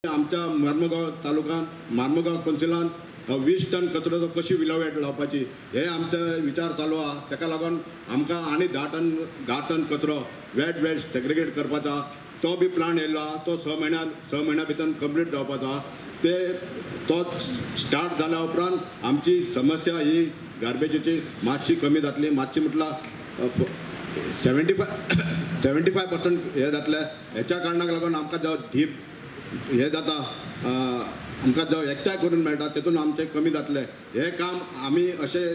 आमच्या मार्मगांव तालुक्यांत मार्मगांव कौन्सिलान 20 टन कचरो कशी विलेवाट लावपाची हे आमचे विचार चालू आहा। ताका लागून आमकां आनी 10 टन कचरो वेट वेस्ट सेग्रिगेट करपाचो तो बी प्लान येयलो आहा। तो 6 म्हयन्या भितर कंप्लीट जावपाचो आहा। ते तो स्टार्ट जाल्या उपरांत आमची समस्या ही गार्बेजीची मातशी कमी जातली। मातशी म्हटल्यार 75% हे जातले। हेच्या कारणाक लागून आमकां जो ढीप हे जाता आमकां जो एकठांय करून मेळटा तेतून आमचें कमी जातलें। हें काम आमी अशें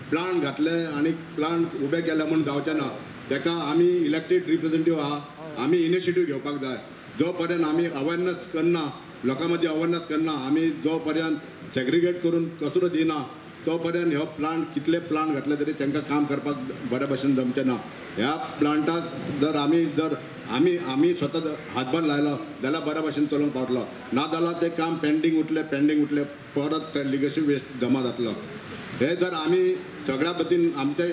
प्लांट घातले आनी प्लांट उबे केले म्हूण जावचें ना। ताका आमी इलेक्टेड रिप्रेझेंटेटिव्ह आहा, आमी इनिशिएटीव घेवपाक जाय। जो पर्यंत आमी अवेरनस करना, लोकां मदीं अवेरनस करना, आमी जो पर्यंत सेग्रिगेट करून कचरो दिना तो पर्यंत हो प्लांट कितले प्लांट घातले तरी तांकां काम करपाक बऱ्या भशेन जमचें ना। ह्या प्लांटाक जर आमी जर आमी आमी स्वता हातभार लायलो जाल्यार बऱ्या भशेन चलोवंक पावतलो, ना जाल्यार तें काम पेंडींग उरलें परत ते लिगसी वेस्ट जमा जातलो। हे जर आमी सगळ्या वतीन आमचे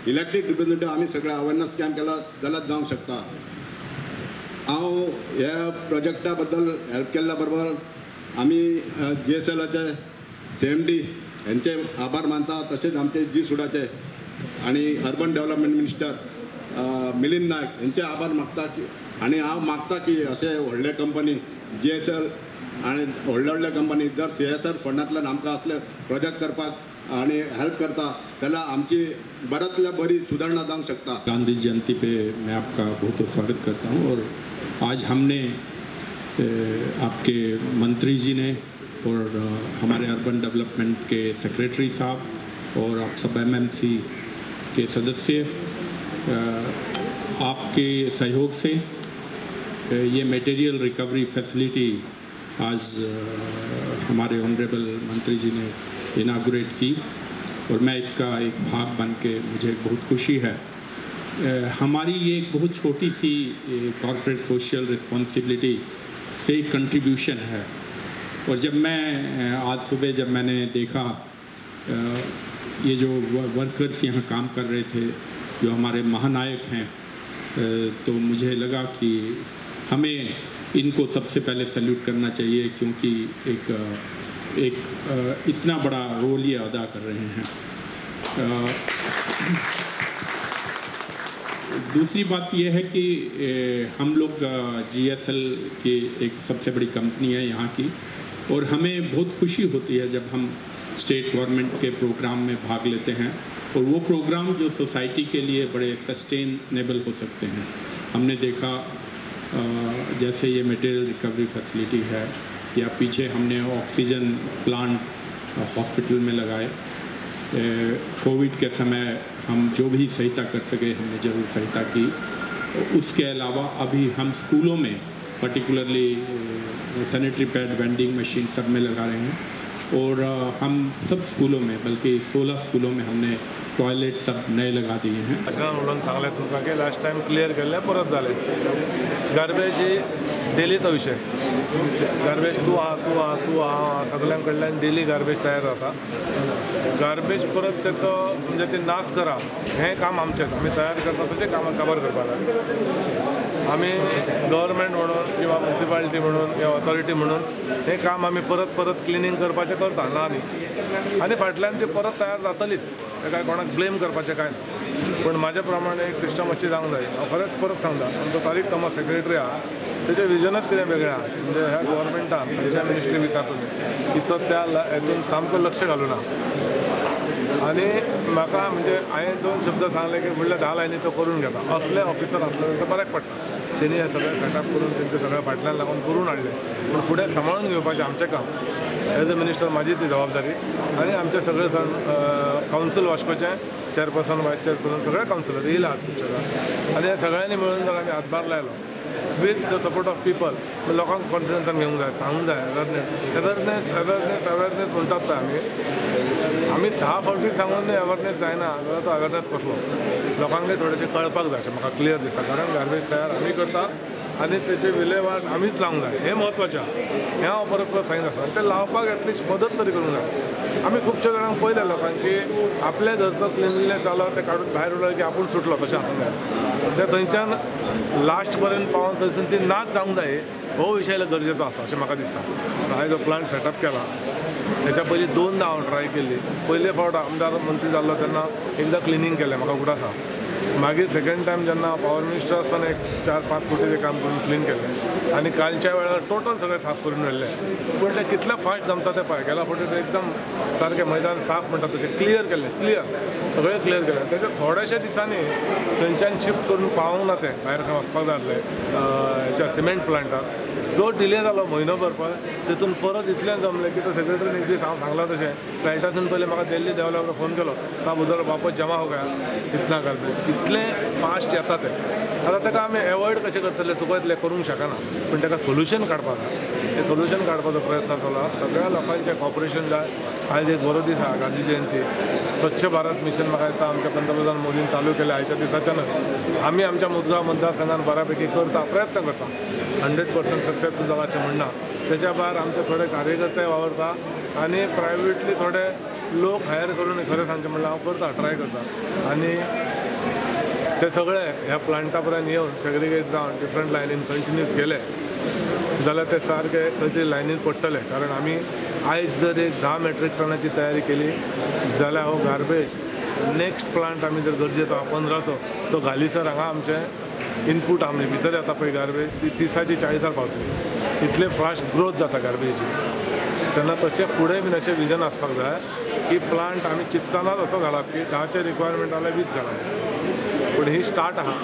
इलेक्टेड रिप्रेझेंटेटिव्ह आमी सगळे अवेरनस कॅम्प केला जाल्यार जावंक शकता। हांव ह्या प्रोजेक्टा बद्दल हेल्प केल्ल्या बरोबर आमी GSLाचे CMD हेंचे आभार मानता, तशेंच आमचे जी सुडाचे आनी urban development minister Milind Naik हेंचे आभार मागता की आनी हांव मागता की अशे व्हडले कंपनी GSL आनी व्हडले व्हडले कंपनी जर CSR फंडांतल्यान आमकां असले प्रोजेक्ट करपाक आनी हेल्प करता जाल्यार आमची बऱ्यांतल्या बरी सुधारणा जावंक शकता। गांधी जयंती पे मैं आपका बहुत बहुत स्वागत करता हूँ। और आज हमने आपके मंत्री जी ने और हमारे अर्बन डेवलपमेंट के सेक्रेटरी साहब और आप सब MMC के सदस्य आपके सहयोग से ये मटेरियल रिकवरी फैसिलिटी आज हमारे ऑनरेबल मंत्री जी ने इनागुरेट की और मैं इसका एक भाग बन के मुझे बहुत खुशी है। हमारी ये एक बहुत छोटी सी कॉरपोरेट सोशल रिस्पॉन्सिबिलिटी से कंट्रीब्यूशन है। और जब मैं आज सुबह जब मैंने देखा ये जो वर्कर्स यहाँ काम कर रहे थे जो हमारे महानायक हैं, तो मुझे लगा कि हमें इनको सबसे पहले सैल्यूट करना चाहिए क्योंकि एक एक इतना बड़ा रोल ये अदा कर रहे हैं। दूसरी बात यह है कि हम लोग GSL की एक सबसे बड़ी कंपनी है यहाँ की और हमें बहुत खुशी होती है जब हम स्टेट गवर्नमेंट के प्रोग्राम में भाग लेते हैं और वो प्रोग्राम जो सोसाइटी के लिए बड़े सस्टेनेबल हो सकते हैं। हमने देखा जैसे ये मटेरियल रिकवरी फैसिलिटी है या पीछे हमने ऑक्सीजन प्लांट हॉस्पिटल में लगाए। कोविड के समय हम जो भी सहायता कर सके हमने ज़रूर सहायता की। उसके अलावा अभी हम स्कूलों में particularly sanitary pad vending machine सब में लगा रहे हैं और हम सब स्कूलों में बल्कि 16 स्कूलों में हमने टॉयलेट सब नए लगा दिए हैं। भाशणान उलोवन सांगलें तुमकां की लास्ट टायम क्लियर केल्लें परत जालें। गार्बेज ही डेलीचो विशय। गार्बेज तूं आहा तूं आहा तूं आहा सगळ्यां कडल्यान डेली गार्बेज तयार जाता। गार्बेज परत तेचो म्हणजे ते नाश करप हें काम आमचेंच, आमी तयार करता तशें काम काबार करपाक जाय। आमी गव्हर्मेंट म्हणून किंवा म्युनिसिपालिटी म्हणून किंवा ऑथॉरिटी म्हणून हें काम आमी परत परत क्लिनींग करपाचें करता ना न्ही, आनी फाटल्यान ती परत तयार जातलीच, तें काय कोणाक ब्लेम करपाचें कांय ना। पूण म्हाज्या प्रमाणे एक सिस्टम अशी जावंक जाय। हांव खरेंच परत सांगता, आमचो तारीक थॉमस सेक्रेटरी आहा तेजें विजनच कितें वेगळें आहा, म्हणजे ह्या गव्हर्मेंटान खंयच्या मिनिस्ट्री विचारता की तो त्या हेतून सामको लक्ष घालूना। आनी म्हाका म्हणजे हांवें 2 शब्द सांगले की फुडल्या 10 लायनी तो करून घेता। असले ऑफिसर आसले जाल्यार बऱ्याक पडटा, तेणी हें सगळें सेटअप करून तेंचें सगळें फाटल्यान लागून करून हाडलें। पूण फुडें सांबाळून घेवपाचें आमचें काम एज अ मिनिस्टर, म्हाजी ती जबाबदारी। आनी आमचे सगळे कावन्सील वास्कोचें चेअरपर्सन वायस चेअरपर्सन सगळे कावन्सिलर येयला आज पिक्चराक आनी ह्या सगळ्यांनी मेळून जर आमी हातभार लायलो with the support of people, लोकांक कॉन्फिडन्सान घेवंक जाय, सांगूंक जाय। अवेरनेस अवेरनेस अवेरनेस अवेरनेस म्हणटात पळय आमी, आमी 10 फावटी सांगून अवेरनेस जायना जाल्यार तो अवेरनेस कसलो? लोकांकय थोडेशें कळपाक जाय अशें म्हाका क्लियर दिसता। कारण गार्बेज तयार आमी करता, आनी तेचे विलेवाट आमीच लावंक जाय हें म्हत्वाचें आहा. हें हांव परत परत सांगीत आसता आनी तें लावपाक एटलिस्ट मदत तरी करूंक जाय. आमी खुबश्या जाणांक पळयल्या लोकांक की आपल्या घरचो क्लिनलीनेस जालो तें काडून भायर उडयलो की आपूण सुटलो तशें आसूंक जाय. ते थंयच्यान लास्ट पर्यंत पावोन थंयसून ती नाच जावंक जाय हो विशय गरजेचो आसा अशें म्हाका दिसता. हांवें जो प्लांट सेटअप केला तेच्या पयलीं दोनदां हांव ट्राय केल्ली. पयले फावट आमदार मंत्री जाल्लो तेन्ना एकदां क्लिनींग केलें म्हाका उगडास आसा. मागीर सेकंड टायम जेन्ना पावर मिनिस्टर आसतना एक 4-5 कोटीचें काम करून क्लीन केलें आनी कालच्या वेळार टोटल सगळें साफ करून व्हेल्लें. पूण तें कितलें फास्ट जमता तें पळय, गेल्या फावटी तें एकदम सारकें मैदान साफ म्हणटा तशें क्लियर केल्लें, क्लियर सगळें क्लियर केलें. तेच्या थोड्याशा दिसांनी थंयच्यान शिफ्ट करून पावूंक ना तें भायर खंय वचपाक जाय आसलें हेच्या सिमेंट प्लांटार. जो डिले जालो म्हयनो भर पळय तितून परत इतलें जमलें की तो सेक्रेटरीन एक दीस हांव सांगलां तशें फ्लायटासून पयलीं म्हाका दिल्ली देंवल्या उपरांत फोन केलो साहब उधर वापस जमा हो गया इतना गार्बेज. इतलें फास्ट येता तें. आतां ताका आमी एवॉयड कशें करतले चुकयतले करूंक शकना, पूण ताका सोल्युशन काडपाक जाय. तें सोल्युशन काडपाचो प्रयत्न चल्ला. सगळ्या लोकांचें कॉपरेशन जाय. आयज एक बरो दीस आहा, गांधी जयंती. स्वच्छ भारत मिशन म्हाका दिसता आमच्या पंतप्रधान मोदीन चालू केलें. आयच्या दिसाच्यानच आमी आमच्या मुदगांव मतदारसंघान बऱ्यापैकी करता, प्रयत्न करता. 100% सक्सेसफूल जाला अशें म्हणना. तेच्या भायर आमचे थोडे कार्यकर्ते वावरता आनी प्रायवेटली थोडे लोक हायर करून खरें सांगचें म्हणल्यार हांव करता, ट्राय करता. आनी ते सगळे ह्या प्लांटा पर्यंत येवन सेग्रिगेट जावन डिफरंट लायनीन कंटिन्यूस गेले जाल्यार ते सारके खंय तरी लायनीन पडटले. कारण आमी आयज जर एक 10 मेट्रीक टनाची तयारी केली जाल्यार हो गार्बेज नेक्स्ट प्लांट आमी जर गरजेचो आहा 15चो तो घालीसर हांगा आमचें इनपूट आमी भितर येता पळय गार्बेज ती 30ची 40 पावतली. इतले फास्ट ग्रोथ जाता गार्बेजी. तेन्ना तशें फुडें बीन अशें विजन आसपाक जाय की प्लांट आमी चिंततानाच असो घालप की 10चे रिक्वायरमेंट जाल्यार 20 घालप, पूण ही स्टार्ट आहा.